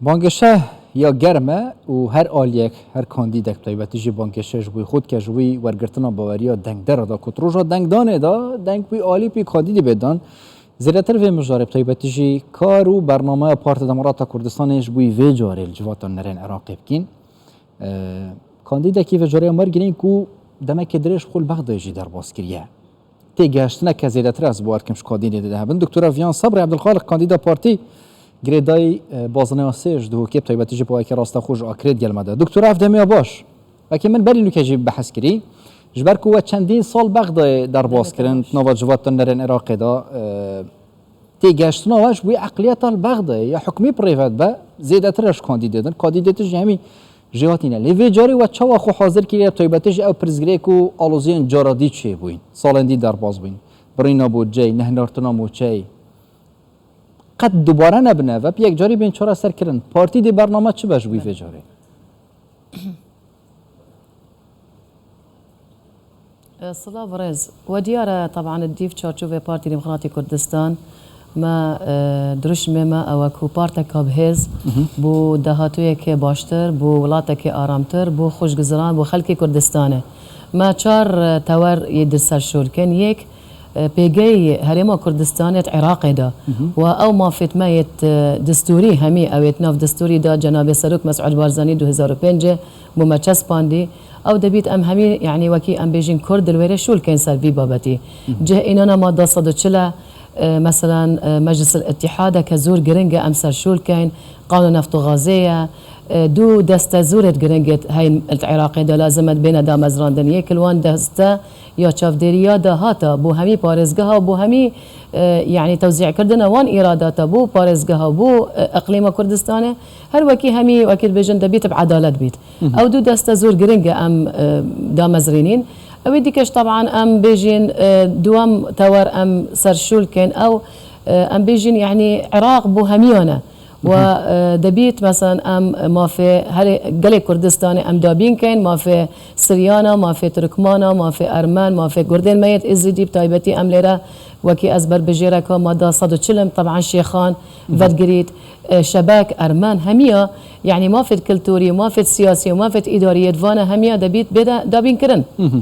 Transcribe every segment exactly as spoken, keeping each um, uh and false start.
Bangêşe ya germ e û her aliyek, her kandîdek, bi taybetî jî bangêşe ji bo xwe dike, ji bo wergirtina baweriya dengdera de, ku di roja dengdanê de deng wî alî pê kandîdê bê dan. Zêdetir vê mijarê, bi taybetî jî kar û bernameya Partiya Demokrata Kurdistanê ji bo vê carê li civata nerên Iraqê bikîn. E, kandîdekî vê carê ya me girîng ku demekê dirêj xwe li Bexdayê jî derbas kiriye. Têgihiştineke zêdetir ez bawer dikim ji kandîdê de hebin. Doktora Viyan Sebrê Ebdulxaliq, kandîda partî, girêdayî, e, bazineya sê ji Duhokê, bi taybetî jî bi awayekî rasteqû ji Akrê digel me de. Doktora, ev demê ya baş. Wekî min berî nûke jî behs kirî. Ji ber ku we çendîn sal Bexdayê derbas kirin, di nava civata nerên Iraqê de, e, têgihiştina we ji bo eqliyeta li Bexdayê ya hikûmî bi rê ve dibe, zêdetir e ji kandîdê din. Kandîdê din jî hemî jêhatî ne. Lê vê carê we çawa xwe hazir kiriye, bi taybetî jî ew pirsgirêk û aloziyên cara dî çêbûyîn, salên dî derbas bûyîn? Birîna bûdceyê, nehinartina mûçeyê. Qet dubare nebine, ve bi yekcarî bên çareser kirin. Partî dê bername çi be ji bo vê carê? E, silav û rêz. We diyar e, teban di dîv çarçovê Partî Demokratî Kurdistan, me, e, dirûşmê me ew e ku parteka bi hêz, Mhm. bo dahatûyekê baştir, bo welatekê aramtir, bo xweşguzaran, bo xelkê Kurdistanê. Me çar, e, tewer yê di ser şûl kin. Yek, e, pêgehê Herêma Kurdistanê di Iraqê de. Mhm. Wa ew mafêt me yêt, e, destûrî hemî ew ê di nav destûrî de Cenabê Serok Mesûd Barzanî du hezar û pêncê bo me çespandî. Ew debît em hemî, yanî wekî em bêjin Kurd di li wêrê şûl kein ser vî babetî. Mhm. Cih înana madda sed û çil e, e, meselan, e, Meclis el Îttîhadeke zor giring e em ser şûl kein, Qanûn Neft û Gazê ye, e, du deste zor êt giring êt heyn li Iraqê de lazim e bêne damezrandin. Yek li wan deste ya çavdêriya dahata bo hemî parêzgeha, bo hemî, e, yanî tewzîkirina wan îradata bo parêzgeha, bo, e, iqlîma Kurdistanê, her wekî hemî wekî dibêjin debît bi edalet bît. Mhm. Ew du deste zor giring e em, e, damezrînîn. Ew ê dîke ji teban em bêjin, e, duwem tewer em ser şûl kein ew, e, em bêjin, yanî Iraq bo hemiyan e. Wa, Mhm. e, debît, meselan, em mafê herê gelê Kurdistanê em dabîn kein, mafê Siryana, mafê Tirkmana, mafê Ermen, mafê Kurdên me yêt Êzidî, bi taybetî em lêre wekî ez berbijêreka madda sed û çil im, teban Şêxan, Mhm. vedgirît, e, Şebek, Ermen, hemiya, yanî mafêt kulturî, mafêt siyasî, mafêt îdarî yêt vana hemiya debît bêde dabîn kirin. Mhm.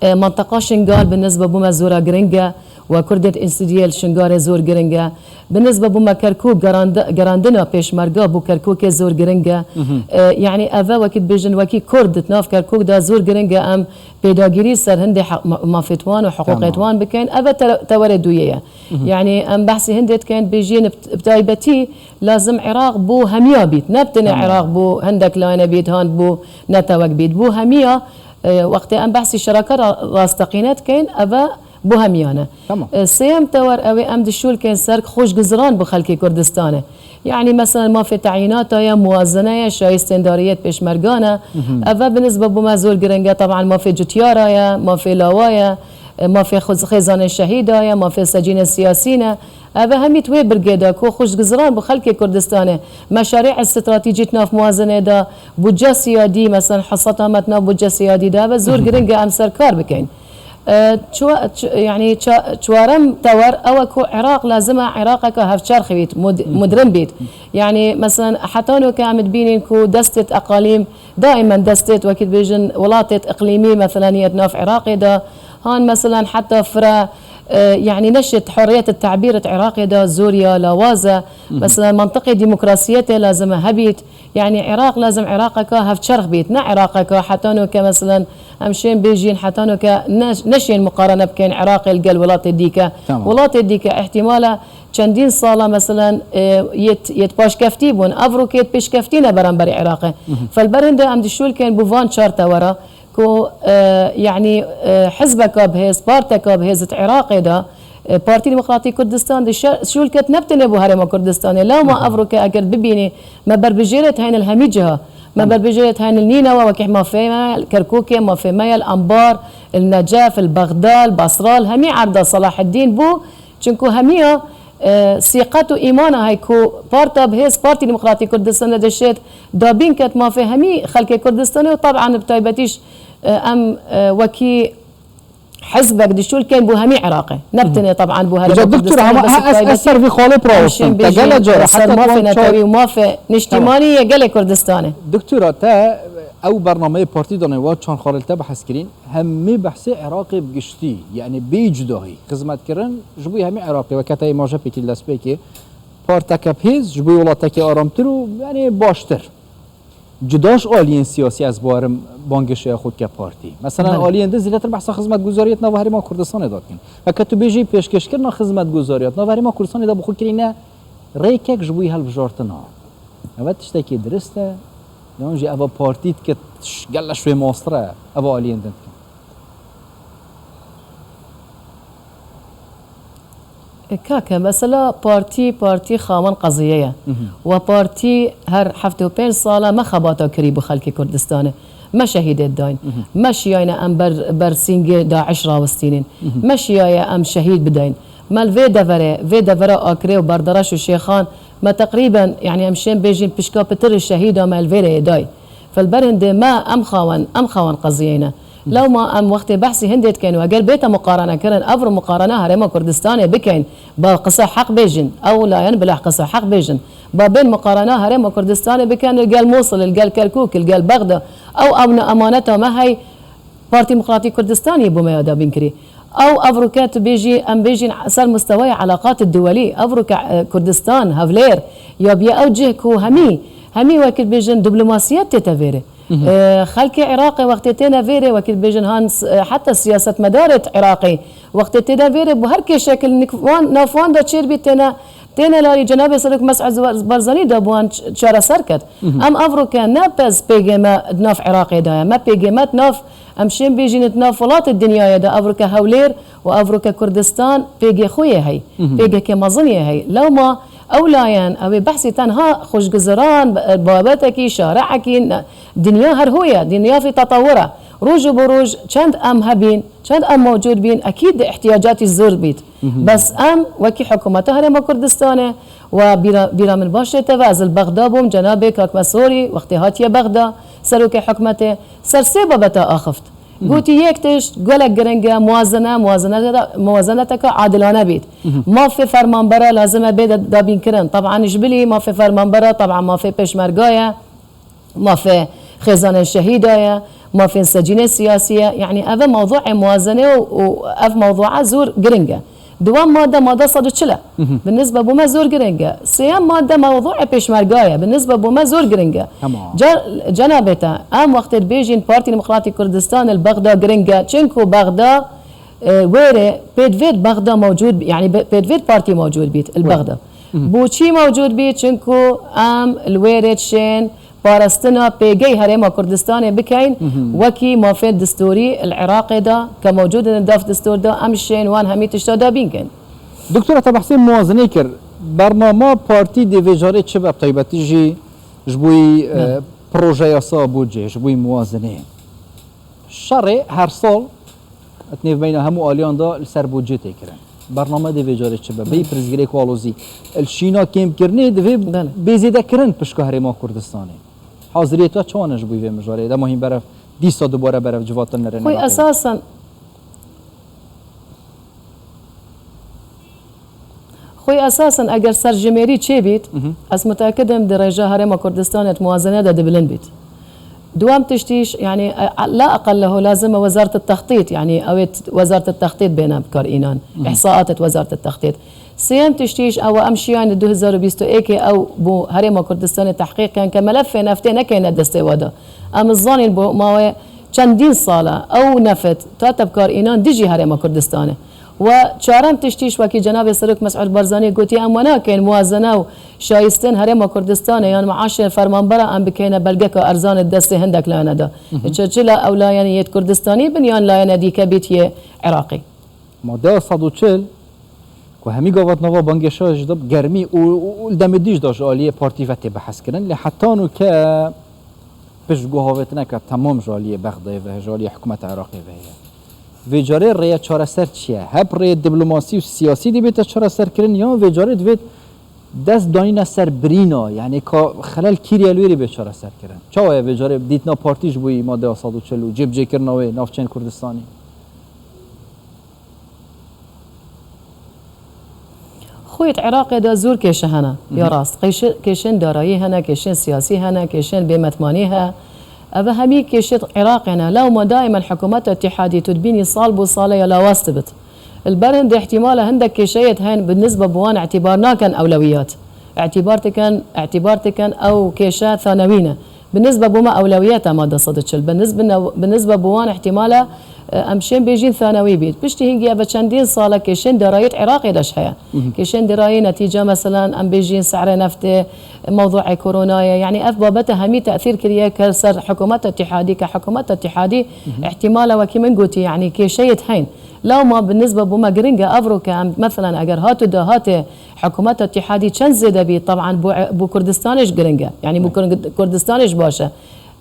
E, manteqa Şingal bi nisbe bo me zora giring e, we Kurdên Êzidiyê li Şingalê zor giring e. Bi nisbe bo me Kerkûk gerand-, gerandina pêşmerga bo Kerkûkê zor giring e. Mhm. E, yanî ev e wekî dibêjin wekî Kurd di nav Kerkûk de zor giring e em pêdagirî ser hindê heq-, ma-, mafêt wan û hiqûqêt Tamam. wan bikin. Ev e te-, tewerê duyê ye. Mhm. Yanî em behsî hindê dikin, dibêjin bi, bi taybetî lazim Iraq bo hemiya bît. Ne bi tenê Tamam. Iraq bo hindek layine bît, han bo netewek bît. Bo hemiya, e, wextê em behsî şeraka ra-, rasteqîne dikin, ev e bo hemiyan e. Tamam. E, sêyem tewer ew ê em di şûl kein ser xweşguzaran bo xelkê Kurdistanê. Yanî, meselan, mafê teyînata ye, muwazene ye, şayîstêndariyê pêşmergan e. Mhm. Ev e bi nisbe bo me zor giring e, teban mafê cutyara ye, mafê lawa ye, e, mafê xuz-, xêzanê şehîda ye, mafê secînê siyasî ne. Ev e hemî di wê birgê de ku xweşguzaran bo xelkê Kurdistanê. Meşarî stratejî di nav muwazenê de, budce siyadî, meselan, hesata me di nav budce siyadî de, ev e zor Mhm. giring e em ser kar bikein. E, çwa-, ç-, yanî ça-, çwarem tewer ew e ku Iraq lazim e Iraqeke hevçerx bît, mud-, Mhm. mudrim bît. Yanî, meselan, heta nûke em dibînin ku destêt eqalîm, daimen destêt, wekî dibêjin, welatêt iqlîmî, meselan, yê di nav Iraqê de, han, meselan, heta fire, e, yanî neşêt hurriyet te'bîr di Iraqê de zor ya lawaz e. Mhm. Meselan, mantiqê demokrasiyetê lazim e hebît. Yanî Iraq lazim Iraqeke hevçerx bît, ne Iraqeke heta nûke, meselan, em şên bêjin, heta nûke ne, neşên muqarene bikin Iraqê li gel welatê dîke. Tamam. Welatê dîke îhtîmal e çendîn sala, meselan, e, yêt, yêt paşkeftî bûn, ev rokê yêt pêşkeftî ne beramberî Iraqê. Mhm. Felber hinde em dişûlkin bo van çar tewera ku, e, yanî, e, hizbeka bi hêz, parteka bi hêz di Iraqê de, e, Partî Demokratîk Kurdistan di şe-, şûl ket ne bi tenê bo Herêma Kurdistanê. Lewma Mhm. ev rokê eger bibînî, me berbijêrêt heyne li hemî ciha. Me Tamam. berbijêrêt heyne li Nînewe, wekî mafê me, li Kerkûkê, mafê me ye, li Ambar, li Necef, li Bexda, li Basra, li hemî erda Selaheddîn bû. Çinku hemiya, e, sîqet û îmana hey ku parta bi hêz Partî Demokratîk Kurdistanê dişêt, dabîn ket mafê hemî xelkê Kurdistanê û taban bi taybetî jî, e, em, e, wekî hizbek dişûl kên bo hemî Iraqê. Ne bi tenê, teban, bo Herêma Kurdistanê, bes bi taybetî. Ji bo doktor, hema ez ser vî xalê bi rawestim. Te gelek cara, ser mafê netewî û mafê niştîmanî yê gelê Kurdistanê. Doktora, te ew bernameyê partî danê, wa çand xalê li te behs kirîn, hemî behsê Iraqê bi giştî, yanî bê cudahî, xizmetkirin ji bo hemî Iraqê, weke te îmaje pêkî li destpêkê, parteke bihêz ji bo welatekê aramtir û, yanî, baştir. Cuda ji aliyên siyasî ez bawerim bangêşeya xwe dike partî. Meselen, aliyên din zêdetir behsa xizmetguzariya di nava Herêma Kurdistanê de dikin. Heke tu bêjî pêşkêşkirina xizmetguzariya di nava Herêma Kurdistanê de bi xwe kirîne rêkek ji bo hilbijartina. Ev tiştekî dirist e, yan jî eva partî dike tiş-, gelek ji wê mastir e, eva aliyên din dikin. E, kake, mesela partî, partî xawen qeziyê ye. We partî her heftê û pênc sala me xebata kirî bo xelkê Kurdistanê. Me şehîdê dayîn. Me şiyayne em ber, ber sîngê DAIŞ rawistînîn. Me şiyaye em şehîd bidayîn. Me li vê deverê, vê devera Akirê û Berdereş û Şêxan, me teqrîben, yanî em şên bêjin pişka pitir şehîda me li vê rê dayî. Fel ber hindê me em xawen, em xawen qeziyê ne. Lewma em wextê behsî hindê dikeyn û eger bête muqarene kirin, evro muqarena Herêma Kurdistanê bikeyn, ba qisa heq bêjin, ew layen bila qisa heq bêjin. Ba bên muqarena Herêma Kurdistanê bikin, li gel Mosul, li gel Kerkûk, li gel Bexda. Ew, ew ne emaneta me hey, Partî Demokratîk Kurdistanê bo me ya dabîn kirî. Ew evroke tu bêjî, em bêjîn ser mustewaya elaqat duwelî, evroke, e, Kurdistan, Hevlêr, ya biye ew cih ku hemî, hemî wekî bêjin diplomasiyet tête vêrê. E, xelkê Iraqê wextê têne vêrê, wekî bêjin han s-, e, heta siyasetmedarê Iraqê wextê têne vêrê, bo her kê şekil nik-, wan, nav wan de çêr bî têne, têne larî Cenabê Serok Mes'ud Bar-, Barzanî de bi wan ç-, çareser ket. Em evroke ne bes pêgê me di nav Iraqê de ye, me pêgê me di nav, em şên bêjîn di nav welatê dinyayê de, evroke Hewlêr û evroke Kurdistan pêgê xwe yê hey, pêgekê mezin yê hey. Lewma ew layen, ew ê behsî tenha xweşguzeran, b-, babetekî, şareekî, ne, dinya her ho ye, dinya fî tetewur e. Roj û bi roj çend em hebîn, çend em mewcûd bîn, ekîd di ihtiyacatî zor bît. Bes em wekî hikûmeta Herêma Kurdistanê, we bîra, bîra min baş tête ve, ez li Bexda bûm, cenabê kak Mesorî, wextê hatiye Bexda, serokê hikûmetê, ser sê babeta axift. Gotî, yek tişt gelek giring e, muwazene, muwazenete-, muwazeneteke adilane bît. Mafê fermanbera lazim e bê de-, dabînkirin. Teban ji bilî mafê fermanbera, teban mafê pêşmerga ye, mafê xêzanên şehîda ye, mafên secînê siyasî ye. Yanî ev e mewduê muwazene û, û ev mewdua zor giring e. Di wan made, made sed û çil e. Bi nisbe bo me zor giring e. Sêyem made mewduê pêşmerga ye. Bi nisbe bo me zor giring e. Tamam. Ce-, cenabê te, em wextê dibêjin Partî Demokratîk Kurdistan li Bexda giring e. Çinku Bexda, e, wêrê pêdivêt Bexda mewcûd bî, yanî be-, pêdivêt partî mewcûd bît li Bexda. Bo çî mewcûd bî? Çinku em li wêrê dişên parastina pêgey Herêma Kurdistanê bikeyn, wekî mafên distûrî li Iraqê de ke mewcûd in di nav distûr de, em şên wan hemî tişta dabîn keyn. Doktora, te behsê muwazinê kir. Bernama partî dê vê carê çi be, bi taybetî jî ji bo yî, e, proje yasa budcê, ji bo yî muwazinê? Şerê her sal di nêvbeyna hemû aliyan de li ser budcê tê kirin. Bername dê vê carê çi be? Bêyî pirsgirêk û alozî. Li şîna kêmkirinê divê bê zêdekirin pişka Herêma Kurdistanê. Haziriyê te çawan e ji bo vê mijarê? Dema hîn berev, dîsa dubare berev civatin li Rênevaqê. Xwî esasen Xwî esasen eger serjimêrî çêbît, ez mutekid im di rêja Herêma Kurdistanê di muwazene de dibilind bît. Duwam tiştîş, yanî, e, la eqellehu lazim e wezaret textît, yanî ew ê t-, wezaret textît bêne bi kar înan. Îhsaat et wezaret textît. Sêyem tiştîş ew e em şiyayne du hezar û bîst û êkê ew bo Herêma Kurdistanê tehqîq ken ke melefê neftê nekeyne destê we de. Em zanîn bo mawê çendîn sal e ew neft tate bi kar înan dijî Herêma Kurdistanê. We çarem tiştîş wekî cenabê Serok Mes'ud Barzanî gotî, em we nakin muwazene û şayistin Herêma Kurdistanê yan meaşê fermanbera em bikeyne belgeka erzan di destê hindek layene de. Çi çi la ew layene yêt Kurdistanî bin yan layene dîke bît yê Iraqî. Madeya sed û çil ku hemî gavat nava bangêşa ji de germî û, û, û li demê dî jî de ji aliyê partî ve tê behs kirin, lê hetanû ke piştguhavêtineke temam ji aliyê Bexdayê ve, ji aliyê hikûmeta Iraqê ve heye. Vê carê rêya çareser çi ye? Hep rêyê diplomasî û siyasî dê bête çareserkirin, yan vê carê divêt dest danîne ser birîna, yanî ka xelel kî ye li wê rê bê çareserkirin? Çawa ye vê carê dîtina partî ji bo yî madeya sed û çil û cêbicêkirina wê navçeyên Kurdistanê? Wê di Iraqê de zor kêşe hene, ya rast. Kêşe-, kêşên darayî hene, kêşên siyasî hene, kêşên bêmetmanî he. Ev hemî kêşê Iraqê ne. Lewma daimen hikûmeta îtîhadî tu dibînî sal bo sal e ya lawaz dibit. Li ber hindê îhtîmala hindek kêşeyêt hene bi nisbe bi wan îtîbar nakin ewlewiyat. Îtîbar dikin, îtîbar dikin ew kêşe thanewî ne. Bi nisbe bo me ewlewiyet e madde sed û çil. Bi nisbe new-, bi nisbe bo wan îhtîmala, e, em şên bêjîn thanewî bît. Piştî hingî ev çendîn sal e kêşên darayî Iraqê de ji heye. Kêşên darayî netîce, meselen, em bêjîn se'rê neftê, mewdûê koronayê. Yanî ev babete hemî tesîr kiriye ke ser hikûmeta îtîhadî, ke hikûmeta îtîhadî îhtîmala wekî min gotî, yanî kêşeyêt hene. Lewma bi nisbe bo me giring e, evro ke em, meselen, eger hat û dahatê hikûmeta îtîhadî çend zêde bî, teban bo, bo Kurdistanê jî giring e. Yanî bo Kurd-, Kurdistanê jî baş e.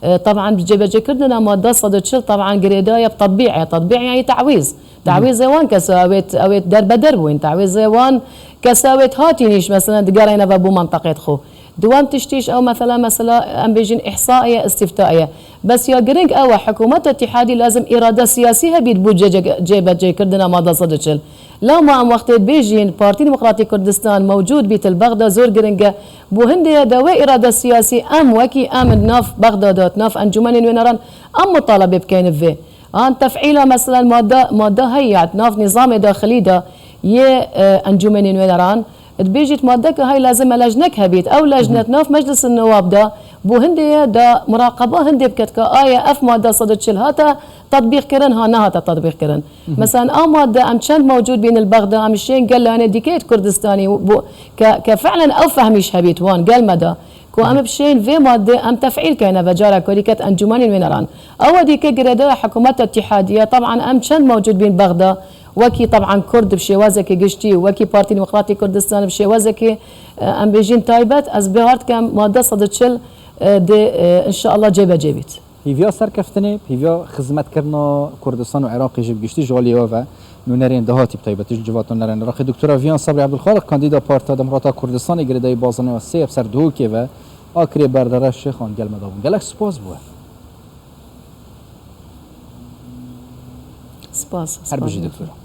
E, teban bi cêbecêkirina madde sed û çil teban girêdayî bi tetbî ye. Tetbî yanî tewîz. Tewîzê wan kesa ew ê, ew ê derbeder bûn. Tewîzê wan kesa ew ê hatîn jî, meselen, digerîne ve bo menteqeyê xwe. Duwam tiştî jî ew mesela, mesela em bêjin îhsa ye, îstîfta ye. Bes ya giring ew e, hikûmeta îtîhadî lazim îrade siyasî hebît bo cê-, cê-, cêbecêkirina madde sed û çil. Lewma em wextê dibêjin Partî Demokratîk Kurdistan mewcûd bît li Bexda zor giring e. Bo hindê ye de wê îrade siyasî em wekî em di nav Bexda de, di nav Encûmenên Nûneran em mutalebe bikeyn bi vê. An tefîla, meselen, madde, madde heye di nav nîzamê daxilî de yê, e, Encûmenên Nûneran. Dibêjît maddeke hay lazim e lejnek hebît. Ew lejne di nav Meclisa Newab de bo hindê ye de muraqeba hindê biket ke aya ev madde sed û çil hate tetbîqkirin, ha nehate tetbîqkirin. Mesela a madde em çend mewcûd bîn li Bexda, em şên gel layanê dîkeyê di Kurdistanî bo ke, ke fi'len ew fehmî jî hebît wan gel me de. Ku em bişên vê madde em tefîl keyne ve cara ku dîket Encûmenên Nûneran. Ew dîke girêdaya hikûmeta îtîhadî ye. Teban em çend mewcûd bîn Bexda, wekî teban Kurd bi şêwazekî giştî û wekî Partî Demokratîk Kurdistan bi şêwazekî, e, em bêjin taybet, ez bihar dikim madde sed û çil, e, dê, e, înşeallah cêbecê bît. Hîviya serkeftinê, hîviya xizmetkirina Kurdistan û Iraqê jî bi giştî ji alî we ve nûnerên dahatî bi taybetî ji civata nûnerên Iraqê. Doktora Viyan Sebrî Ebdulxaliq, kandîda Partiya Demokrata Kurdistan ê girêdayî bazanê we sê ye bi ser Duhokê ve, a kirê berdere Şêxan gel me de bûn. Gelek spas bo we. Spas, Her bijî spas. Doktora.